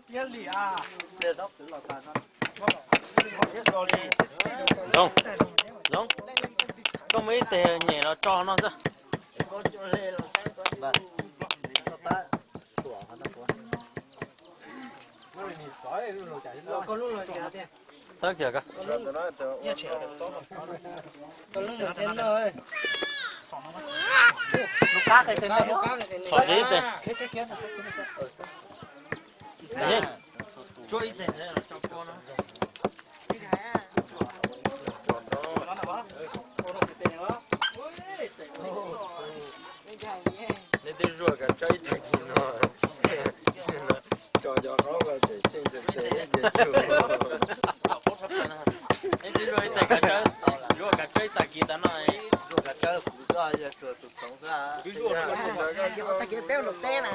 Zoo, zoo, koj muaj ib teg nyem los tso no xwb. Txhob kiag ko. Txhom kiag ib teg. Nej twb zuaj kav tsawb ib tag kis no, tso cov hlob ko tseem xyeej txhais tes ib ce tsuj. Nej twb zuaj ib tag kav tsawb, zuaj kav tsawb ib tag kis tas no, zuaj kav tsawb kuv xwb, yog tsuas tus txhoov xwb. Tag kis peb ua luam teb na.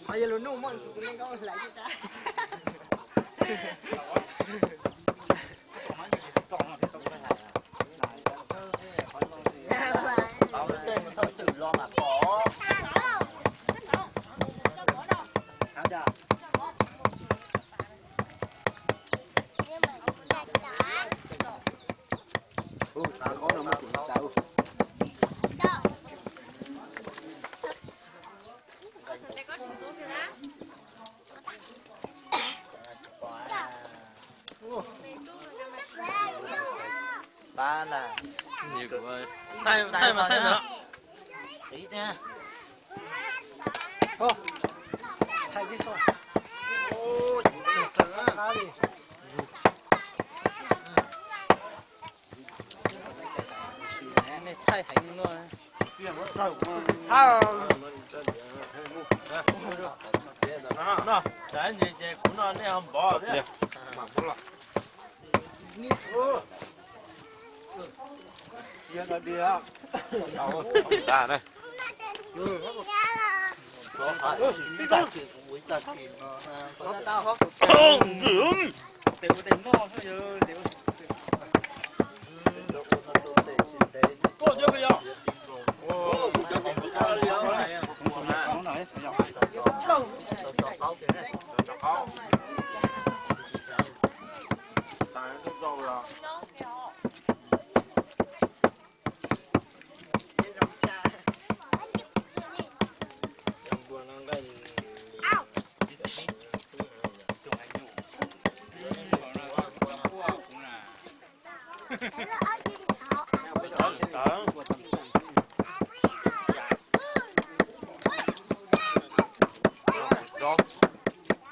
Ho yog lus nuj muaj tus leej koob hlais tib qab. Thaij mas thaij ntawd. Thaij heev no. No, tsam ces kuv no nej ho npov thiab.